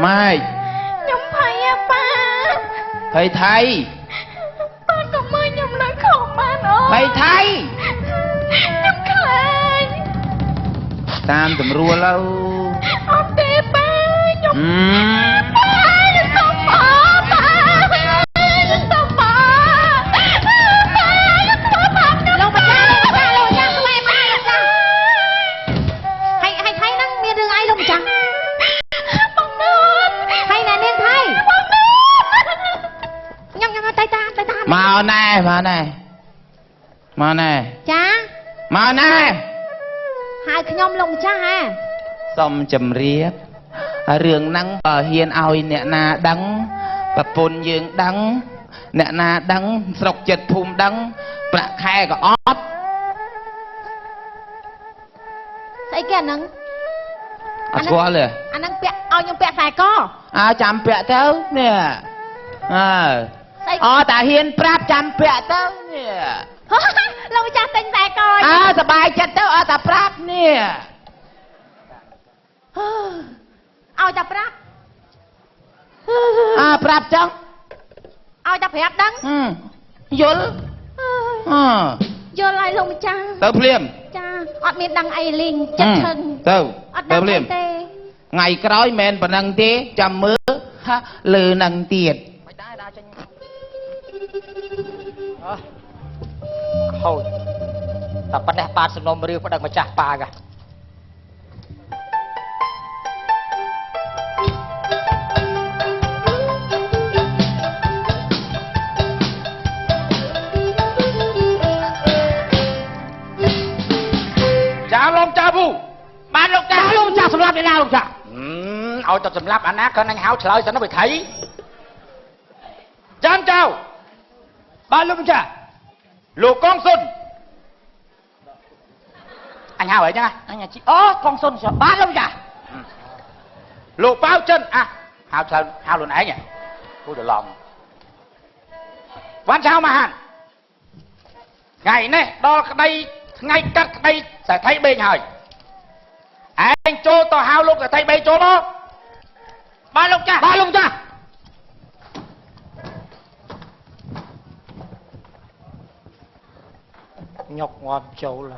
ម៉េច ខ្ញុំភ័យអាប៉ា ភ័យថៃ ប៉ាក៏មើលខ្ញុំនៅខំបានអូ ភ័យថៃ ខ្ញុំខ្លាច តាមតម្រួលទៅ អត់ទេប៉ា ខ្ញុំប៉ា ខ្ញុំសុំប៉ា ប៉ាខ្ញុំសុំប៉ា ប៉ាខ្ញុំធ្វើបាបខ្ញុំ លោកម្ចាស់ លោកម្ចាស់ លោកម្ចាស់ ស្វែប៉ា លោកម្ចាស់ ហើយហើយថៃហ្នឹងមានរឿងអីលោកម្ចាស់? បងនួន ហើយណែនាងថៃ បងនួន ខ្ញុំខ្ញុំទៅតាមទៅតាម មកណែ មកណែ មកណែ ចា មកណែ ហៅខ្ញុំលោកម្ចាស់ហ៎? សូមជម្រាបរឿងហ្នឹង បើហ៊ានឲ្យអ្នកណាដឹង ប្រពន្ធយើងដឹង អ្នកណាដឹង ស្រុកចិត្តភូមិដឹង ប្រាក់ខែក៏អត់ ស្អីគេអាហ្នឹង? អត់ស្គាល់ទេ អាហ្នឹងពាក់ឲ្យខ្ញុំពាក់ខ្សែក អើចាំពាក់ទៅនេះ អើ ស្អី អតាហ៊ានប្រាប់ ចាំពាក់ទៅនេះ លោកម្ចាស់ទិញខ្សែក អើសบายចិត្តទៅ អត់តាប្រាប់នេះ ឲ្យតែប្រាប់ អើប្រាប់ចឹង ឲ្យតែប្រាប់ដឹង យល់ អើយល់ហើយលោកម្ចាស់ ទៅភ្លាម ចា អត់មានដឹងអីលីងចិត្តឈឹង ទៅ អត់ដឹង ភ្លាម អីទេ ថ្ងៃក្រោយមិនប៉ុណ្ណឹងទេ ចាំមើលហាលើនឹងទៀត មិនដែរដើរចេញ អើខូចតែប៉ុណ្ណេះ បាទ សំណុំរឿងប្តឹងម្ចាស់ប៉ាកា ចាលោកចាពូ បានលោកចា បាទលោកម្ចាស់ សម្រាប់អ្នកណាលោកម្ចាស់? ឲ្យតែសម្រាប់អាណាក៏នឹងហៅឆ្លើយសិនទៅវិថីចាំចៅ បាទលោកម្ចាស់ លោកកងសុន អញហៅអីចឹង អញជីអូកងសុន បាទលោកម្ចាស់ លោកប៉ៅចិន អាហៅឆ្លើយហៅខ្លួនឯងគូច្រឡំ វ៉ាន់ឆៅមកហាន ថ្ងៃនេះដល់ក្តីថ្ងៃកាត់ក្តីសេដ្ឋីបេងហើយ ឯងចូលទៅហៅលោកសេដ្ឋីបេងចូលមក បាទលោកចាស់ បាទលោកម្ចាស់ ញុកងាប់ចូល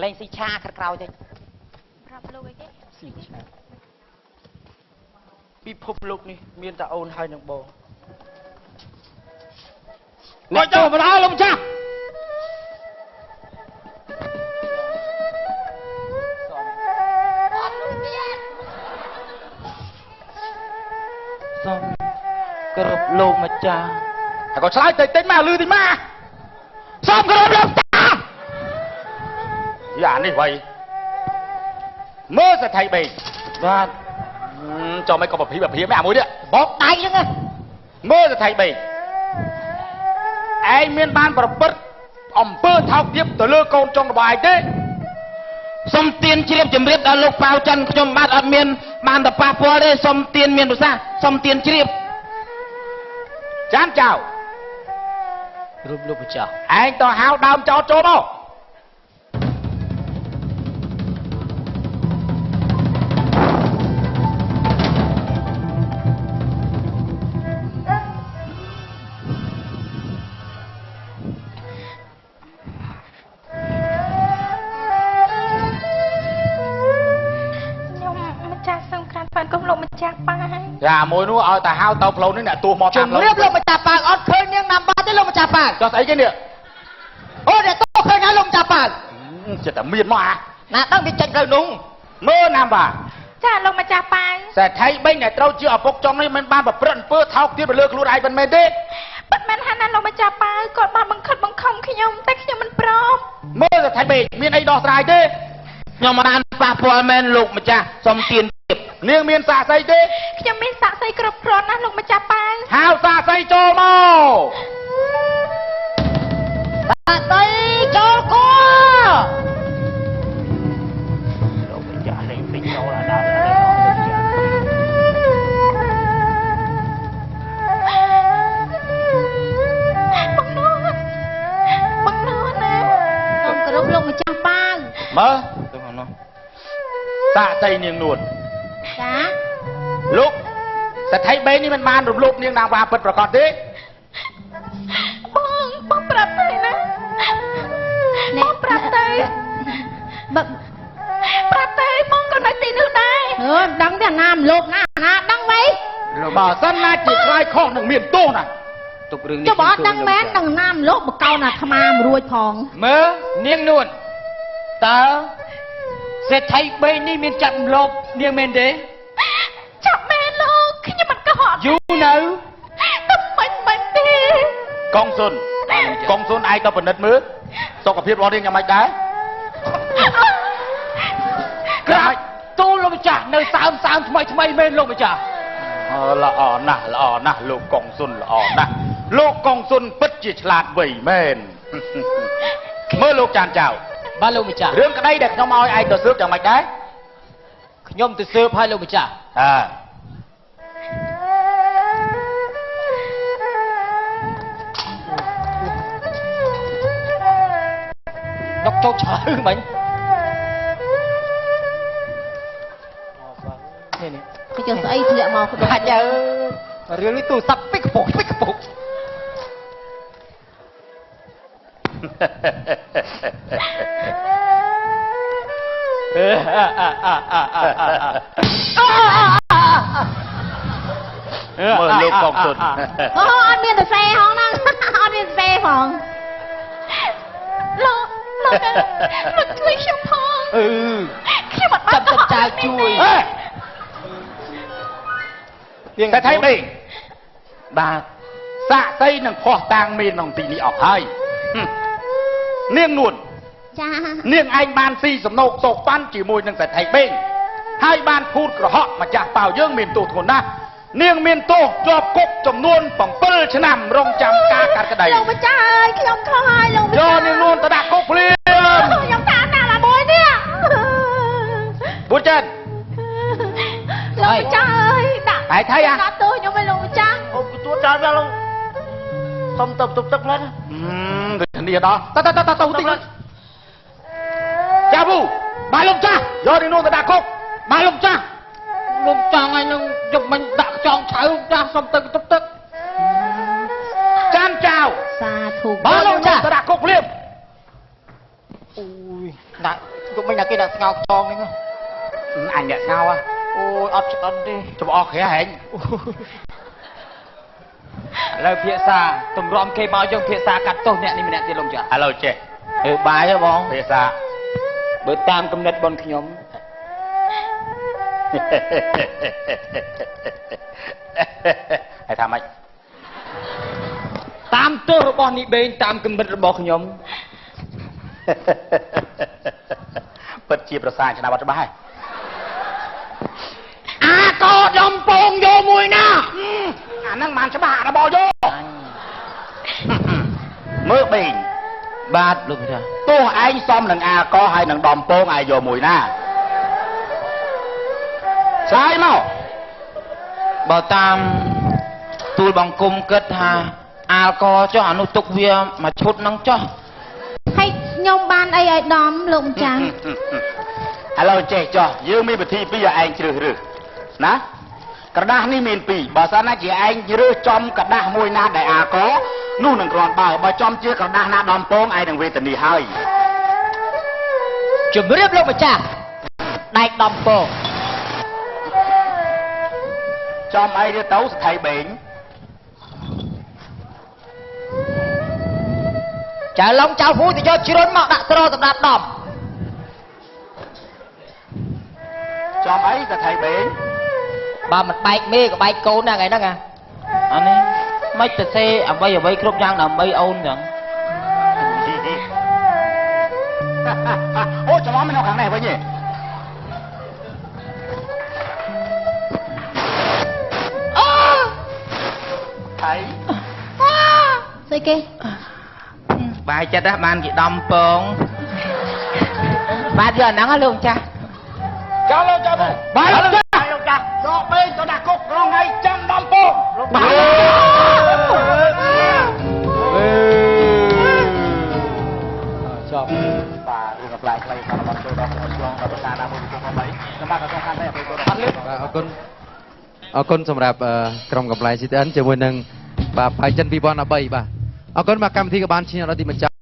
លេងស៊ីឆាខិតក្រោយតិច ប្រាប់លោកអីគេ ស៊ីឆា ពិភពលោកនេះមានតែអូនហើយនឹងបង អ្នកចូលមកដល់លោកម្ចាស់ សូមគោរពលោកម្ចាស់ ហើយក៏ឆ្លើយតិចតិចមកលឺតិចមក សូមគោរពលោកម្ចាស់ យ៉ានេះវៃមើលសេដ្ឋីបេង បាទ ចូលមិនក៏ប្រភីប្រភីមិនអាមួយនេះ បោកដៃហ្នឹង មើលសេដ្ឋីបេង ឯងមានបានប្រព្រឹត្តអំពើថោកទាបទៅលើកូនចុងរបស់ឯងទេ? សូមទានជ្រាបជម្រាបដល់លោកប៉ៅចិន ខ្ញុំបាទអត់មានបានទៅប៉ះពាល់ទេ សូមទានមានប្រសាសន៍ សូមទានជ្រាប ចាំចៅ រូបលោកម្ចាស់ ឯងទៅហៅដើមចោតចូលមក ខ្ញុំម្ចាស់សូមក្រាបថ្វាយគុំលោកម្ចាស់ប៉ា ចាមួយនោះឲ្យតែហៅទៅផ្លូវនេះ អ្នកទោះមកតាម ជំរាបលោកម្ចាស់ប៉ា អត់ឃើញនាងណាំបាទេលោកម្ចាស់ប៉ា ចុះស្អីគេនេះ? អូអ្នកទោះឃើញហើយលោកម្ចាស់ប៉ា ចិត្តតែមានមកអា ណាដឹងវាចេញផ្លូវនោះ មើលណាំបា ចាលោកម្ចាស់ប៉ា សេដ្ឋីបេងដែលត្រូវជាឪពុកចុងនេះ មិនបានប្រព្រឹត្តអំពើថោកទាបទៅលើខ្លួនឯងប៉ុន្មានទេ? ពិតមែនហាណាលោកម្ចាស់ប៉ា គាត់បានបង្ខិតបង្ខំខ្ញុំ តែខ្ញុំមិនព្រម មើលសេដ្ឋីបេងមានអីដោះស្រាយទេ? ខ្ញុំមិនបានប៉ះពាល់មែនលោកម្ចាស់ សូមទានជ្រាប នាងមានសាក្សីទេ? ខ្ញុំមានសាក្សីគ្រប់គ្រាន់ណាស់លោកម្ចាស់ប៉ា ហៅសាក្សីចូលមក សាក្សីចូលគួលោកម្ចាស់លេងពេញចូលដល់ បងនួន បងនួនណា សូមគោរពលោកម្ចាស់ប៉ា មើល ទៅមកនោះ សាក្សីនាងនួន ចាលោកសេដ្ឋីបេងនេះមិនបានរំលោភនាងណាវ៉ាពិតប្រាកដទេបងបងប្រាប់ទៅណាបងប្រាប់ទៅបើប្រាប់ទៅបងក៏នៅទីនោះដែរអឺដឹងទេអាណាមលោកណាអាណាដឹងវ៉ៃបើសិនណាជាឆ្លើយខុសនឹងមានទោសណាទុករឿងនេះចុះបើអត់ដឹងមែនដឹងណាមលោកបកោនអាត្មាមិនរួចផងមើលនាងនួនតើសេដ្ឋីបេងនេះមានចាប់លោកនាងមែនទេចាប់មែនលោកខ្ញុំមិនកុហកយូរនៅតែមិនទេកងសុនកងសុនឯងក៏ពិនិត្យមើលសុខភាពរបស់នាងយ៉ាងម៉េចដែរក្រាបទូលលោកម្ចាស់នៅសើមសើមថ្មីថ្មីមែនលោកម្ចាស់ល្អណាស់ល្អណាស់លោកកងសុនល្អណាស់លោកកងសុនពិតជាឆ្លាតវៃមែនមើលលោកចានចៅបាទលោកម្ចាស់រឿងក្តីដែលខ្ញុំឲ្យឯងទៅស៊ើបយ៉ាងម៉េចដែរខ្ញុំទៅស៊ើបឲ្យលោកម្ចាស់អើដកចូលឆ្លើមិញនេះនេះគេចុះស្អីធ្លាក់មកក្តុកហាច់អើរឿងនេះទូរស័ព្ទពីកពុកពីកពុកមើលលោកកងសុនអូអត់មានសរសេរហងហ្នឹងអត់មានសរសេរផងលោកលោកលោកជួយខ្ញុំផងអឺខ្ញុំអត់បានចាំចៅជួយតែថៃបេងបាទសាក់សីនឹងភ័ស្តុតាងមានក្នុងទីនេះអស់ហើយនាងនួនចានាងឯងបានស៊ីសំណោកសោកប៉ាន់ជាមួយនឹងសេដ្ឋីបេងហើយបានភូតក្រហកម្ចាស់ប៉ាវយើងមានទោសធ្ងន់ណាស់នាងមានទោសជាប់គុកចំនួន7ឆ្នាំរងចាំការកាត់ក្តីលោកម្ចាស់អើយខ្ញុំខុសហើយលោកម្ចាស់យកនាងនួនទៅដាក់គុកភ្លាមខ្ញុំថាណាឡាមួយនេះប៊ូចិនលោកម្ចាស់អើយដាក់ហើយថៃអាដាក់ទោសខ្ញុំឲ្យលោកម្ចាស់អូទទួលចោលវិញលោកសុំទៅទប់ទឹកផ្លែវេទនាដល់តតតតទៅតិចចាវូបាទលោកចាស់យកនាងនួនទៅដាក់គុកបាទលោកចាស់លោកចង់ឲ្យនឹងយកមិញដាក់ខ្ចងឆៅចាស់សុំទៅទប់ទឹកចានចៅសាធុបាទលោកចាស់ទៅដាក់គុកភ្លាមអូយដាក់យកមិញដាក់គេដាក់ស្ងោខ្ចងនេះអញអ្នកស្ងោហ៎អូយអត់ឆ្អិនទេចំអកក្រាះហែងឥឡូវភាសាទម្រាំគេមកយើងភាសាកាត់ទោសអ្នកនេះម្នាក់ទៀតលោកចាស់ឥឡូវចេះអឺបាយហ៎បងភាសាបើតាមគំនិតបងខ្ញុំហើយថាម៉េចតាមទោសរបស់នេះបេងតាមគំនិតរបស់ខ្ញុំពិតជាប្រសាឆ្នាំអត់ច្បាស់ហើយអាកោដំពងយកមួយណាអាហ្នឹងបានច្បាស់អារបស់យកមើលបេងបាទលោកម្ចាស់ទោះឯងសមនឹងអាកោហើយនឹងដំពងឯងយកមួយណាឆ្លើយមកបើតាមទូលបង្គំគិតថាអាលកចុះអានោះទុកវាមួយឈុតហ្នឹងចុះហើយខ្ញុំបានអីឲ្យដំលោកម្ចាស់ឥឡូវចេះចុះយើងមានវិធីពីរឲ្យឯងជ្រើសរើសណាក្រដាសនេះមានពីរបើសិនណាជាឯងរើសចំក្រដាសមួយណាដែលអាកនោះនឹងគ្រាន់បើបើចំជាក្រដាសណាដំពងឯងនឹងវេទនីហើយជំរាបលោកម្ចាស់ដែកដំពងចំអីទៅទៅស្ថៃបេងចៅឡុងចៅហ៊ូទៅយកជ្រុនមកដាក់ស្រសម្រាប់ដំចំអីស្ថៃបេងបើមិនបែកមេក៏បែកកូនដែរថ្ងៃហ្នឹងអានេះមិនទៅសេអ្វីអ្វីគ្រប់យ៉ាងដើម្បីអូនចឹងអូច្រឡំនៅខាងនេះវិញទេអូថៃស្អីគេបាយចិត្តណាបានគេដំពងបាទយកអាហ្នឹងហ៎លោកម្ចាស់ចៅលោកចៅបាទលោកចាស់លោកចាស់ដកពេកទៅដាក់គុករងថ្ងៃចាំដំពងបាទចប់បាទរឿងកំ ប្លែកខ្លីរបស់ចូលដល់ឆ្លងដល់ប្រការណាមួយពី3ខ្ញុំបាទក៏សូមខាន បាទអរគុណអរគុណសម្រាប់ក្រុមកំប្លែង CTN ជាមួយនឹងបាទផៃចិន2013បាទអរគុណបាទកម្មវិធីក៏បានឈានដល់ទីបញ្ចប់។